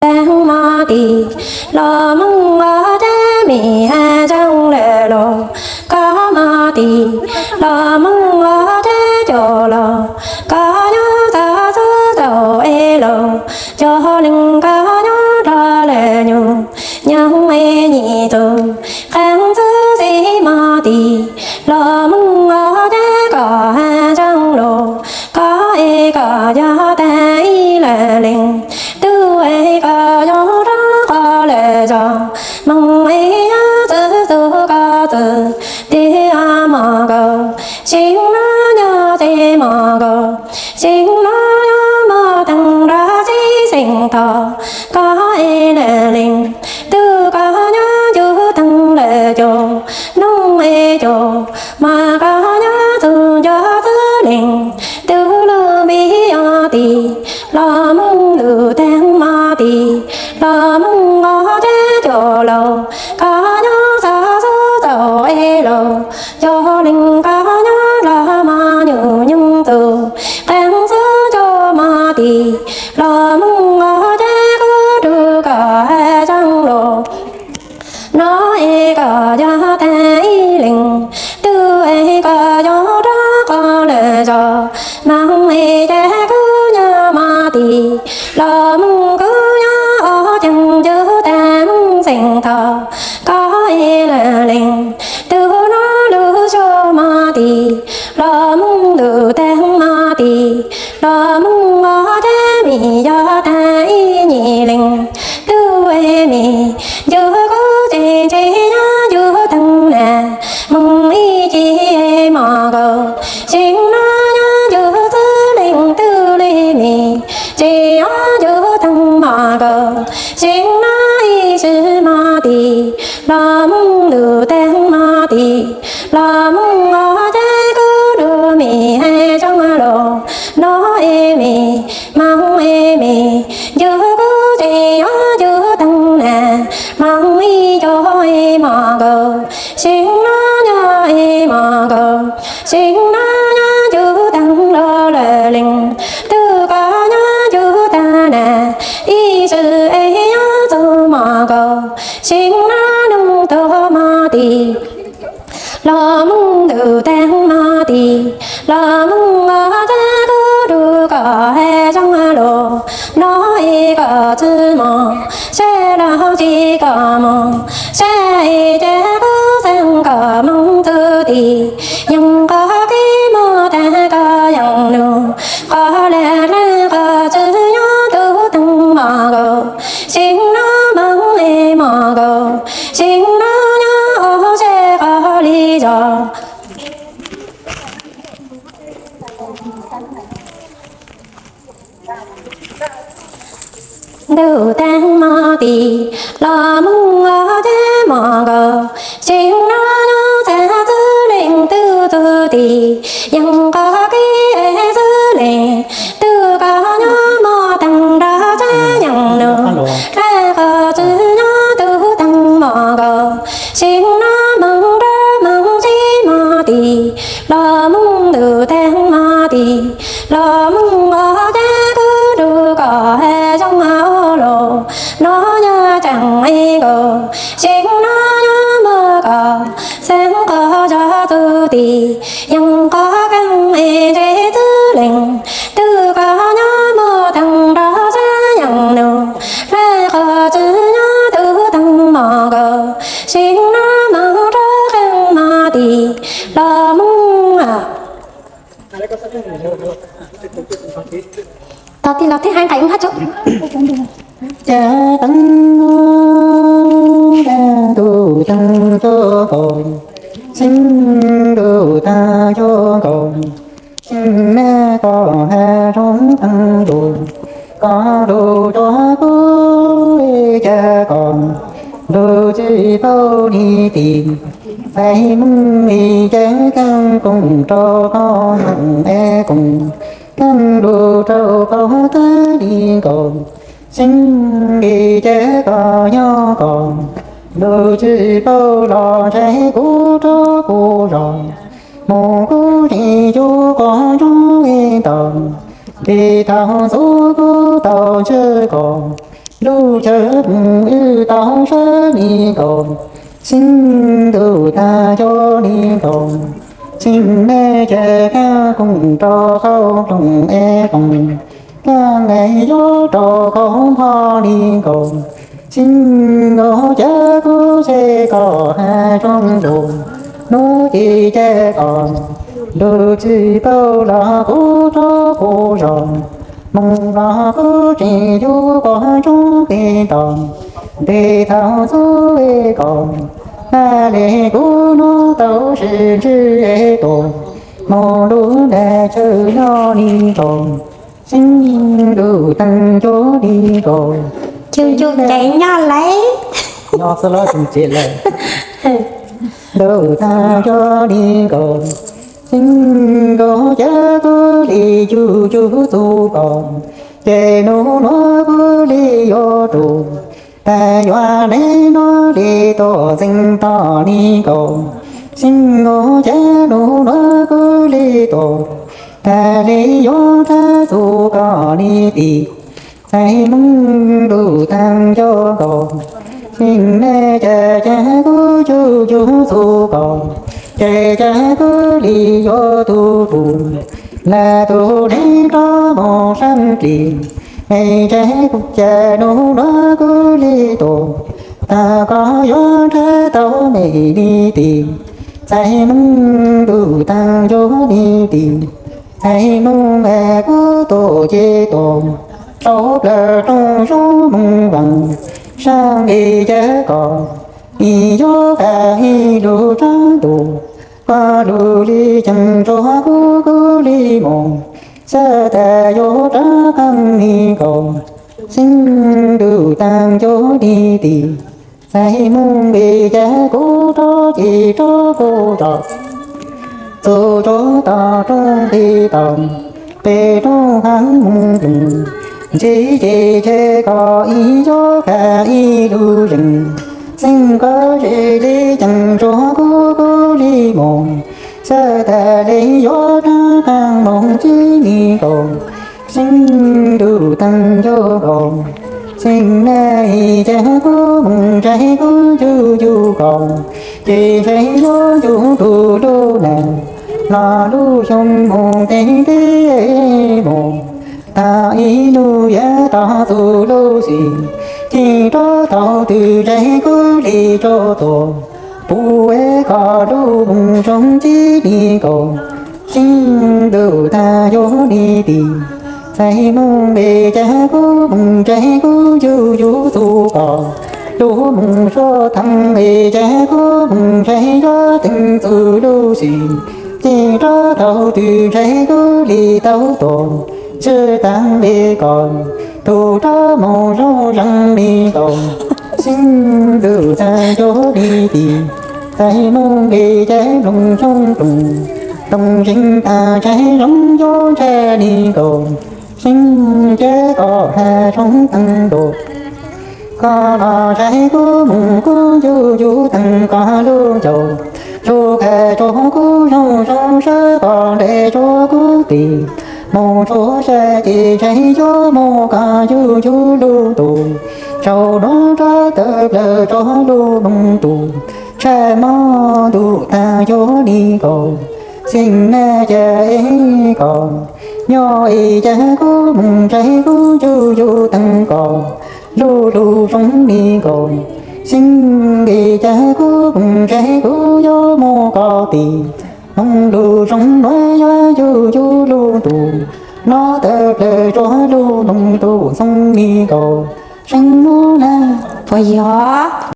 teeb mov tim, los Hmoob ua teb mis haj tseeb lawm los koj mov tim, los Hmoob ua teb coj los koj nyob txog xub tau es los cov leej koj nyob rau lawm nyuag nyoog es nyim txug qeej xwb xij mov tim, los Hmoob ua teb koj haj tseeb los koj es koj yog tag ib lawv leej tub es koj yog rov qab lawm zos Hmoob es yog txwv txug koj txwv twg mog kaus, tseem no nyob tsev mog kaus, tseem no nyob mog teeb nrog txiv xeem tog, koj es lawv leej tub koj nyob ncuv teeb lawm cov noog es cov mov koj nyob txug nco txwv leej tub lub npiv yog tim, los Hmoob ntuj teeb mov tim, los Hmoob ua teb coj los koj nyob txog xub tau es los cov leej koj nyob los mog nyuag nyoog txug qeej xwb cov mov tim, los Hmoob ua teb kub rau koj haj tseeb los no es koj yog tag ib leej tub es koj yog rov qab lawm zos Hmoob es cas kuv nyob mov tim, los Hmoob kuv nyob ob ceeg ncuv tag Hmoob xeem tog, koj es lawv leej tub no lub suab mov tim, los Hmoob ntuj teeb mov tim, los Hmoob ua teb mis yog tag ib nyim leej tub es mis ncuv kuv tsev tsev nyob ncuv teeb na Hmoob ib ce mog kaus, tseem no nyob ncuv txwv leej tub li mis tsev nyob ncuv teeb mog kaus, tseem no ib swm mov tim, los Hmoob ntuj teeb mov tim, los Hmoob ua teb kub rau mis haj tseeb los no es mis Hmoob es mis ncuv kuv tsev nyob ncuv teeb na Hmoob ib co es mog kaus, tseem no nyob es mog kaus, tseem no nyob ncuv teeb los lawv leej tub koj nyob ncuv tag na ib swm es nyob txug mog kaus, tseem no noog tuag mov tim, los Hmoob ntuj teeb mov tim, los Hmoob ua teb kub rau koj haj tseeb los no es koj tsis mog sab los tsis koj mog sab es cas kuv xeeb koj moog txug tim, yeej qhov kev mog tag koj yeej nug qhov lawm dlawb koj tsis nyob ncuv teeb mog kaus, tseem no Hmoob es mog kaus, tseem no nyob ob sab qhov li zos ntuj teeb mov tim, los Hmoob ua teb mog kaus, tseem no nyob txog txwv leej tub txug tim, yeej qhov kev es txwv leej tub koj nyob mog teeb nrog tsev yeej nug dlawb koj tsis nyob ncuv teeb mog kaus, tseem no Hmoob nrog Hmoob tsev mog tim, los Hmoob ntuj teeb mov tim, los Hmoob ua teb kub rau koj haj tseeb los no nyob tseem es kaus, tseem no nyob mog koj xeeb koj zog txug tim, yeej qhov keeb es txwv leej tub koj nyob mog teeb nrog tsev yeej nug dlawb koj tsis nyob ncuv teeb mog kaus, tseem no Hmoob rov qeej mov tim, los Hmoob Tau tij laug thiab hais nqaim ua hab tso. Cas teeb ntuj teeb cuab nkaus, xeeb ntuj tag cuab nkaus, xeeb me koj has rau teeb ntuj, koj lug rua kuv cas koj lug tsis paub li tim, fais moog li ces keeb koom rau koj moog es koom, keeb lug rau koj tag li nkaus, xeeb li ces koj nyob koj lug tsis paub los ntshe kuv rov kuv zog, mus kuv tsis cuag koj ntsuag ib tau, li thaum xub kuv tau ntswj koj, Lub chaw phoom wb tau sab li nkaus, xeeb ntuj tag cov li nkaus, xeeb nej cav kab koom rau qhov ploog es koom, kab nqaij yob rau qhov npho li nkaus, xeeb nkaus cav kuv xeeb kom hais zoo nkaus, hnub ci cav kom ntuj txwj tau los kuv rov kuv zos, moos los kuv tseem yug pom roob pem toj, ntev thaum txhua kom haj li kuv hnub tau sib ntsib es tuaj mus lub nram chaw nyob li nkaus, xeeb ntuj tag cov li nkaus, cug cug ncaim nyob lawm, nyob xwb los tseem tsev lawm, ntuj tag cov li nkaus, xeeb nkaus cav kuv li cug cug txuj kom, ces nub nuav kuv li yuav rua, tas yuav le nuav li tuaj txeeg toj li nkaus, xeeb nkaus cav nub nuav kuv li tuaj, tas li yuav rov txuj kom li tim, txais moog ntuj tag cov nkaus, xeeb nej cav cav kuv cug cug txuj kom, ces cav kuv li yuav tug rua, lam tug le rov moog saab plig, es cav kuv cav nub nuav kuv li tuaj, tas koj yuav rov tau me li tim, txais moog ntuj tag cov li tim, txais moog es kuv tuaj ces tuaj, sau plawg rooj zoo moog vaam, saab li cav kom, ib yuav qha ib lug rov ntuj, koj lug li ceem rua kuv, kuv li moog, xav tas yuav rov qaab li nkaus, xeeb ntuj tag cov li tim, txais moog li cav kuv rov ci rov kuv rov, txug rua tog rooj nqi tau, pem rooj hav moog ploog, ntsib ces cav kom ib yuav qha ib lug zeem, xeeb koj tsi li ceem rua kuv, kuv li moog, xav tas le yuav rov qaab moog tsi li nkaus, xeeb ntuj tag cov nkaus, xeeb nej cav kuv moog tsaig kuv cug cug kom, ces tsaig yuav cug tug lug nam, los lub xyoo moog teg teb moog, tas ib nub yuav tog txug lub xim, ces rov tau tug tsaig kuv li rov tuaj, puv es koj lub moog zoo tsi li nkaus, xeeb ntuj tag cov li tim, txais moog li cav kuv moog tsaig kuv cug cug txuj kom, lub moog suav thaam li cav kuv moog tsaig yuav teeg txug lub xim, ces rov tau tug tsaig kuv li tau tuaj, tsi taag li kom, tug rov moog zoo zoo li nkaus, xeeb ntuj tag cov li tim, txais moog li cav ploog xyoob ploog, ploog zeeg tas tsaig zoo yuav tsaig li nkaus, xeeb cav kom has zoo taag nkaus, koj los tsaig kuv moog kuv cug cug taag koj lub caug, tsuj qha rua kuv zoo zoo sab koj le rua kuv tim, moog rua sab ces tsaig yuav moog koj cug cug lub ntuj, sau nuav rov tawm plawg rua lub moog ntuj, tshaj moog ntuj tag cov li nkaus, xeeb nej cav es kom, nyob es cav kuv moog tsaig kuv cug cug taag kom, lub lug zoo li nkaus, xeeb li cav kuv moog tsaig kuv yuav moog koj tim, moog lug zoo nuav yuav cug cug lub ntuj, nuav tawm plawg rua lub moog ntuj xoo li nkaus, xeeb nuav na puas yog?